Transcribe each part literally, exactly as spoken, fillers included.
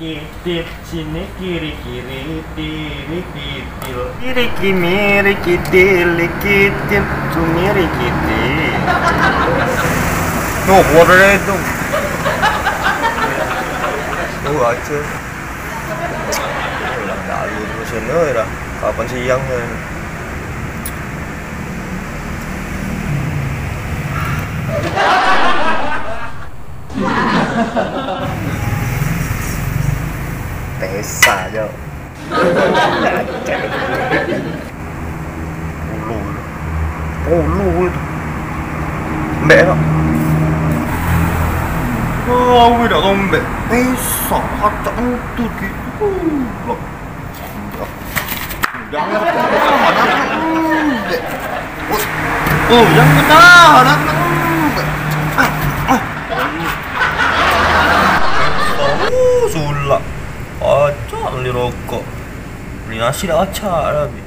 Tip sini kiri kiri diri kitil. Kiri kimi riki dili kitil. Sumi riki dili. No, what are they doing? Oh, aja. Ulang dalu terus ini dah. Kapan siang ya? Pesa jo. Ulu. Ulu itu. Mbek no. Oh, wi dak tombek. Pesa, kacak entut gitu. Uh, lah. Jangan. Oh, jangan ketahan. Ah, ah. Oh, sulak. Acak beli rokok. Beli nasi dak acak tapi.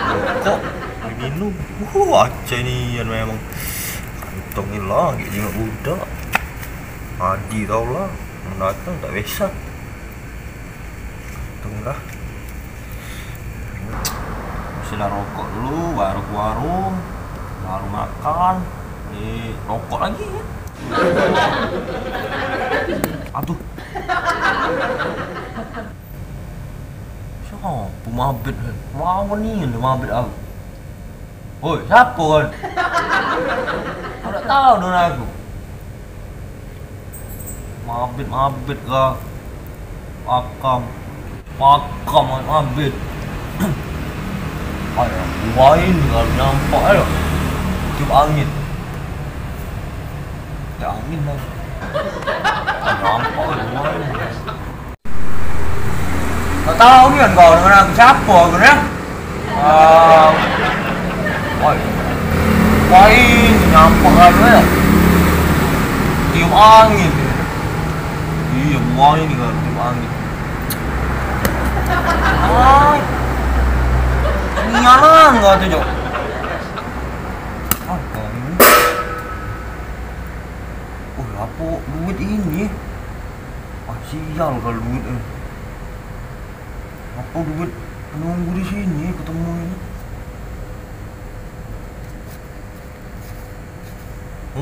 Rokok, beli minum. Uh, acak ni yang memang. Kantong ni lah, gek jingok budak. Adi tau lah. Mendatang tak biasa. Tunggulah. Mesti lah rokok dulu, baru ke warung, baru makan, eh, rokok lagi ya. Aduh. Siapa mabit? Lawan ni dia mabit aku. Oi, siapa kan? Kau tak tahu dong aku. Mabit-mabit kah? Pakam. Pakam mabit. Ayo, buain kalau nyampak ayo. Tiup angin. Tiup angin lah. Nyampak buain. Tak tahu ni kan kau dengan aku siapa aku ni. Ah, woi. Woi, nyampak kan ya. Tiup angin. Iya, woi ni kan tiup angin. Woi. Nyaman kau tu, Jok. Apa ni? Oh, apa duit ini? Ah, sial kalau duit ni. Apa duit penunggu di sini ketemu ini?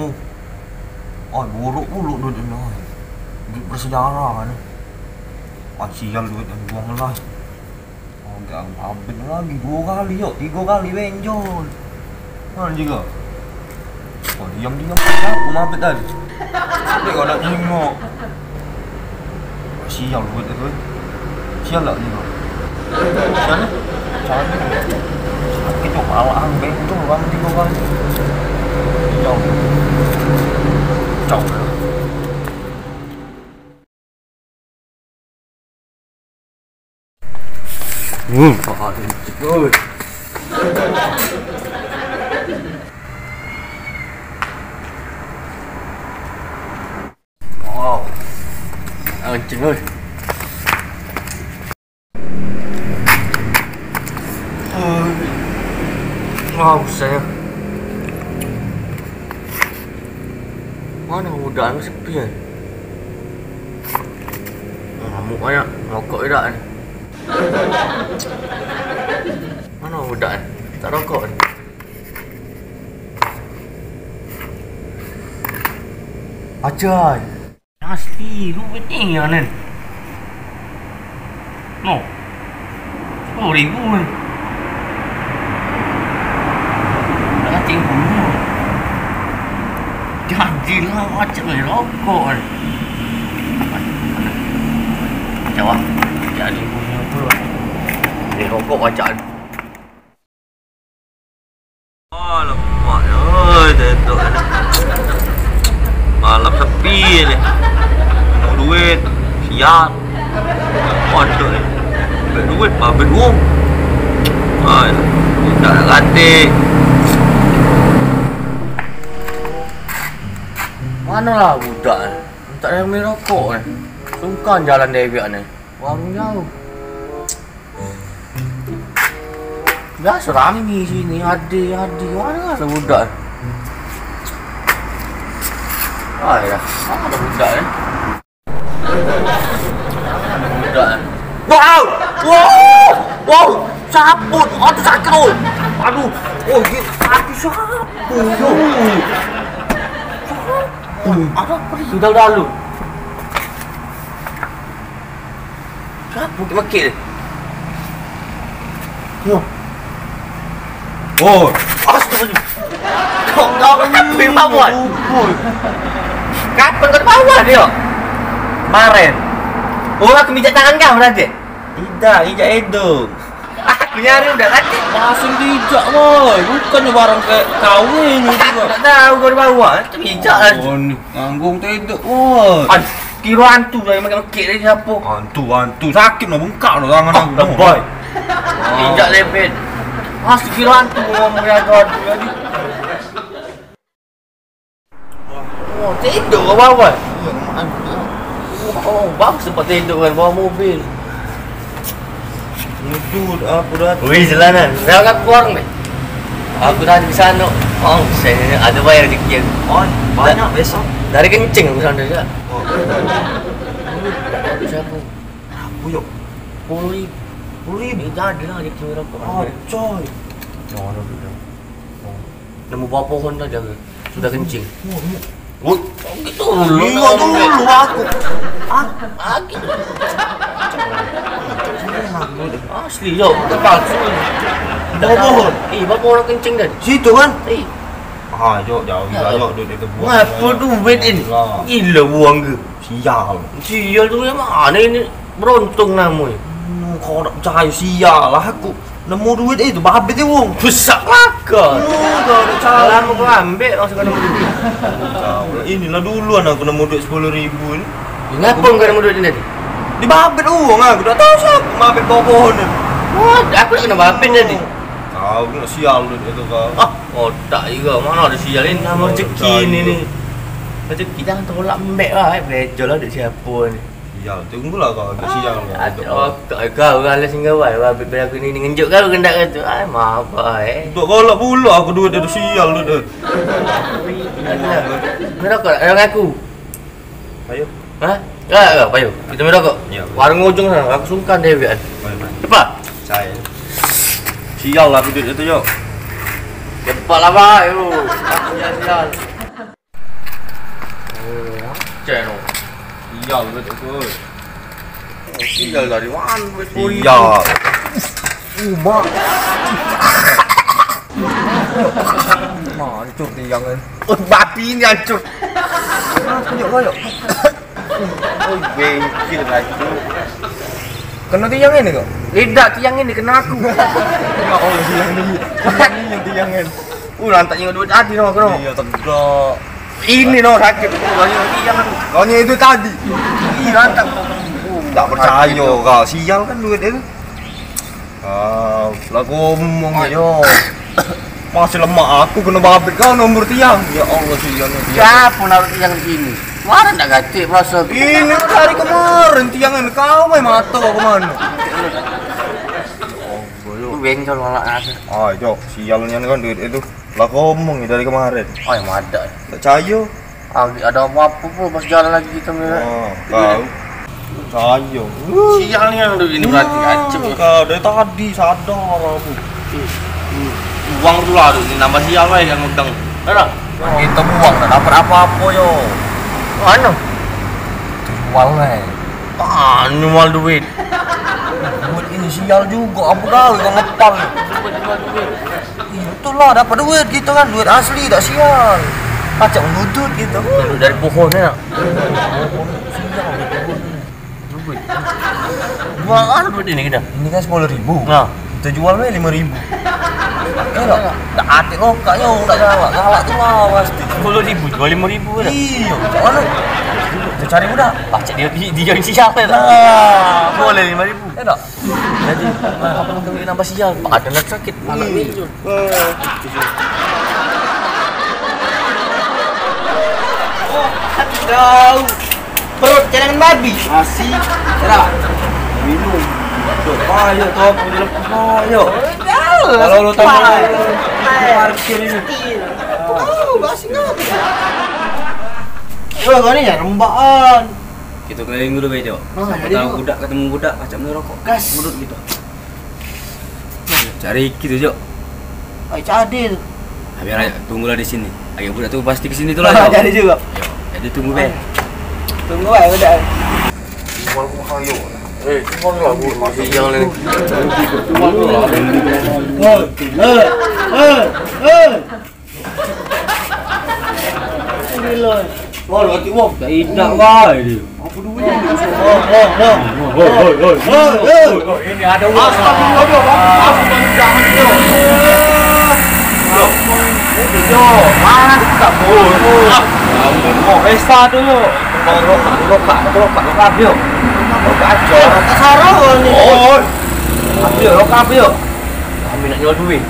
Oh. Oh, buruk pula duit ini. Duit bersejarah ni. Ah, sial duit ni buang lah. Oh, dah habis lagi dua kali, yuk, tiga kali benjol. Mana juga? Oh, diam-diam aku mabit tadi. Dia kau nak tengok. Sial buat itu. Sial tak juga? Sial ni? Sial ni. Sakit tu pala aku benjol orang tiga kali. Diam. Cau. Hmm, paling cepet. Wow. Kencing, oi. Wow, saya. Mana budak ni sepi kan? Ngamuk banyak, rokok tidak ni. Mana budak ni? Tak rokok ni. Acai. Asli, duit ni ya, Nen. No. Sepuluh ribu ni. Dah cing dulu. Jadilah macam ni rokok ni. Jawab. Jadi punya apa? Ni rokok bacaan. Oh, lemak oi, tedok ni. Malam sepi ni. Nemu duit, sial. Waduh ni. Ambil duit, ambil uang. Ai, tidak nak ganti. Manolah budak ni. Minta yang beli rokok ni. Sungkan jalan dewek ni. Warung jauh. Biasa rami sini, ade, ade. Mana ada budak? Ah, ya. Mana ada budak ni? Wow! Wow! Wow! Sabut! Aduh, sakit, oi! Aduh! Oh, gila, kaki sabut! Yo! Ada apa ni? Sudah, udah lu. Siapa mekik ni? Yo. Oh, astagfirullah. Kok kau ngapain bawah? Kapan kau bawah dia? Kemarin. Oh, aku mijak tangan kau berarti? Tidak, mijak hidung. Aku nyari udah tadi. Masih dijak, boy. Bukannya barang kayak kawin gitu, boy. Tak tahu kau bawah. Itu mijak lah. Oh, ni. Nanggung tedek, woi. An, kiro hantu lah yang makan kek tadi siapa? Hantu, hantu. Sakit no, bengkak no tangan aku. Lebay. Injak lebet. Masih kiro hantu ngomong yang hantu tadi. Oh, tidur ke bawah? Oh, bagus tempat tidur kan, bawah mobil. Mudut, apa dah? Wih, jalanan. Berangkat keluar ni. Aku tadi di sana. Oh, saya ada bayar rezeki aku. Oh, banyak besok. Dari kencing aku sana juga. Oh. Siapa? Aku yuk. Sepuluh ribu. Sepuluh ribu? Ini jadi lah rezeki rokok. Oh, coy. Jangan dulu dah. Nemu bawah pohon tadi aku. Sudah kencing. Woi, gitu dulu. Iya dulu aku. Ah, lagi. Asli, yo, bukan palsu. Bawah pohon. Ih, bawah pohon kencing tadi. Situ kan? Ih. Ah, yo, jauh juga, yo, duit itu buang. Ngapa duit ini? Gila buang ke? Sial. Sial tu yang mana ini? Beruntung namanya. Hmm, kau nak percaya, sial lah aku. Nemu duit itu, babit dia, wong. Besak kelakar. Hmm, kau nak cari. Lama kau ambil, langsung kau nemu duit. Tahu lah, inilah duluan aku nemu duit sepuluh ribu ni. Ngapa kau nemu duit ini tadi? Di babit uang aku, dah tahu siapa babit bawah pohon ni. Wah, aku nak kena babit tadi. Kau nak sial duit itu kau. Ah, otak juga, mana ada sial ini, nama rezeki ini ni. Rezeki jangan tolak embek lah, eh. Belajar lah duit siapa ni. Sial, tunggulah kau, agak sial kau. Ada otak kau, kau lah singgah wai, wai, bebel aku ni ngenjuk kau kendak kau tu. Ai, maaf ai. Duk golok pula aku duit dia tu, sial tu dah. Merokok lah, orang aku. Ayo. Hah? Ya, ya, ayo. Kita merokok. Ya. Warung ujung sana, aku sungkan deh, Wian. Ayo, Pak. Cepat. Saya. Sial lah duit itu, yuk. Cepat lah, Pak. Ayo. Sial, sial. Oh, aceh no. Sial betul tu. Sial dari mana duit sepuluh ribu? Sial. Uma. Hancur tiang kan. Oh, babi ini hancur. Tunjuk kau, yuk. Oh, bengkil lagi tu. Kena tiang ini kok? Tidak, tiang ini kena aku. Ya Allah, tiang ini. Tiang ini yang tiang ini. Uh, lantak tengok duit tadi no, kena. Iya, tegak. Ini no sakit. Banyak tiang kan. Kau itu tadi. Iya, lantak. Tak percaya kau. Sial kan duit itu. Kau lah ngomong yo. Masih lemak aku kena babit kau nombor tiang. Ya Allah, sial ni tiang. Siapa naruh tiang di sini? Kemarin tak gatik, masa. Ini hari kemarin tiang ini kau main mata kau kemana? Aku bengkel malah ada. Ah, cok, sial nian kan duit itu. Lah ngomong dari kemarin. Oh, yang ada. Tak percaya. Ah, ada apa-apa pun pas jalan lagi kita ni. Oh, kau. Percaya. Sial nian duit ini berarti kacau. Kau dari tadi sadar aku. Uang tu lah tu, ini nambah sial bae yang ngutang. Dah. Kita buang tak dapat apa-apa yo. Mana? Jual bae. Ah, nyual duit. Duit ini sial juga, apa gawe kau ngepal? Duit, jual duit. Iya, itulah dapat duit kita kan, duit asli tak sial. Pacak menuntut kita. Duit dari pohon ya. Duit. Jual kan duit ini kita? Ini kan sepuluh ribu. Nah. Kita jual bae lima ribu. Eh, tak, tak ada lokak yo, tak galak. Galak tu lah pasti. Sepuluh ribu jual lima ribu dah. Iya, kat mana? Kita cari budak. Pacak dia, dia, dia yang sial ya tak? Nah. Boleh lima ribu. Ya tak? Jadi, nah, apa namanya nambah sial? Ada nak sakit, anak ni. Kau perut celengan babi. Masih. Cerak. Minum. Tuh, ayo, tuh, aku lepas, ayo. Kalau lu tambah parkir ini. Oh, masih ngapo? Wah, kau ni ya rembakan. Kito keliling dulu be, Jok. Oh, siapo tau budak ketemu budak, pacak merokok. Gas. Mudut kito. Cari Riki tu, Jok. Ai, cari tu. Ah, biar aja, tunggulah di sini. Ayo budak tu pasti ke sini tu lah, Jok. Jadi juga. Yo, jadi tunggu be. Tunggu aja udah. Ayo. Eh, cuma lah, Bu. Masih jangan ini. Hei, hei, hei, hei. Gila. Oh, lagi wong. Dak idak wae dia. Apa duit ni? Oh, oh, oh. Hei, hei, hei. Hei, hei. Ini ada uang. Astagfirullah, Bang. Astagfirullah, jangan, Bang. Yo, mana kita, Bang? Oh, pesta dulu. Bang, rokok, rokok, rokok, rokok, yo. Rokok aja. Rokok sarah ni. Oh. Ambil rokok, yo. Kami nak jual duit.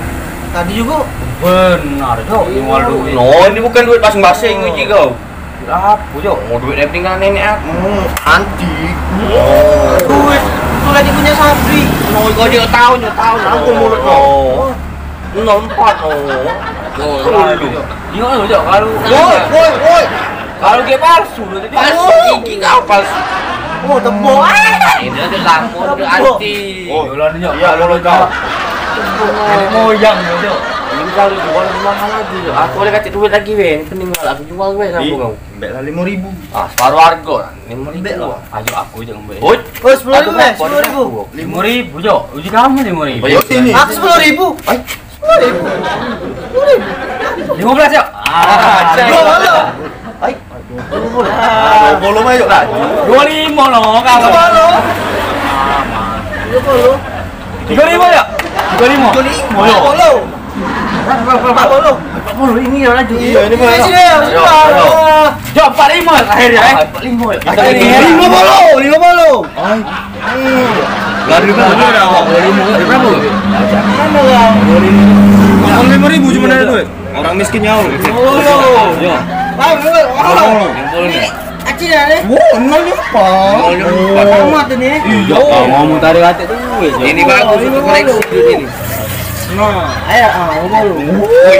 Tadi juga. Benar, Cok. Jual duit. No, ini bukan duit basing-basing, Cik, kau. Duit apa, Cok? Mau duit dari peninggalan nenek aku. Hmm, antik. Oh. Duit. Itu lagi punya Sabri. No, kau dia tahu, dia tahu. Aku mulut kau. Oh. No, empat, oh. Oh, lalu. Dia kan, Cok, kalau woi, woi, woi. Kalau dia palsu, dia palsu. Gigi kau palsu. Oh, tembok. Ini ada lampu, ada anti. Oh, iya, kalau kau. Nenek moyang, Cok. Ini kalau jual, jual lagi, Cok. Aku boleh kasih duit lagi, weh. Ini peninggal aku jual, weh, sama kau. Mbek lah lima ribu. Ah, separuh harga lah. Lima ribu. Mbek lah. Ayo aku je ngembek. Oi. Oh, sepuluh ribu, eh, sepuluh ribu. Lima ribu, Cok. Uji kamu lima ribu. Bayar sini. Aku sepuluh ribu. Ai. Sepuluh ribu. Sepuluh ribu. Lima belas, Cok. Ah, dua puluh. Ai. Dua puluh, ayo. Dua lima loh, kawan. Dua puluh. Dua puluh. Tiga lima ya? Tiga lima. Tiga lima. Ayo. Empat puluh. Empat puluh. Empat puluh ini ya laju. Iya, ini mah. Sini, sini, sini. Ayo, ayo. Jom, empat lima akhirnya, eh. Empat lima ya. Lima puluh, lima puluh. Ai. Lari berapa? Dua lima. Berapa? Mana lah? Dua lima. Lima ribu cuma ada duit. Orang miskin nyawa. Lima puluh. Yo. Bang, dulu. Lima puluh. Ini Acil ya, ni? Oh, nol ni apa? Nol ni apa? Amat ini. Iya, kamu mau tarik atik tu, weh. Ini bagus untuk koleksi duit ini. Nah, ayo, ah, lima puluh. Woi,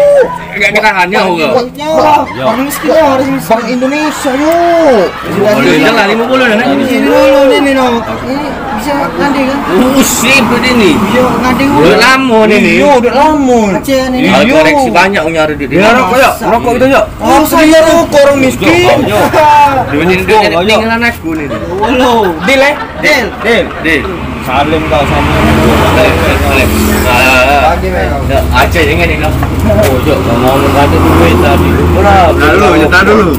agak kena hanya, Bang. Nyawa. Yo. Orang miskin, orang miskin. Bank Indonesia, yuk. Lima puluh, jangan lima puluh, nak. Ini dulu, ni, ni, no. Ini bisa nanti, kan? Usip duit ini. Iya, nanti dulu. Udah lama ni, ni. Iya, udah lama. Acil ni. Iya. Koleksi banyak punya ada duit. Dia rokok, ya? Rokok kita, ya? Oh, saya rokok orang miskin. Duit ini, duit ini, tinggalan aku ni. Dulu. Deal, eh? Deal. Deal. Deal. Salim kau sama. Salim, salim. Ah. Bagi, Bang. Acil ingat ni, kau. Oh, Jok, kau mau ada duit tadi. Murah. Lalu, cerita dulu.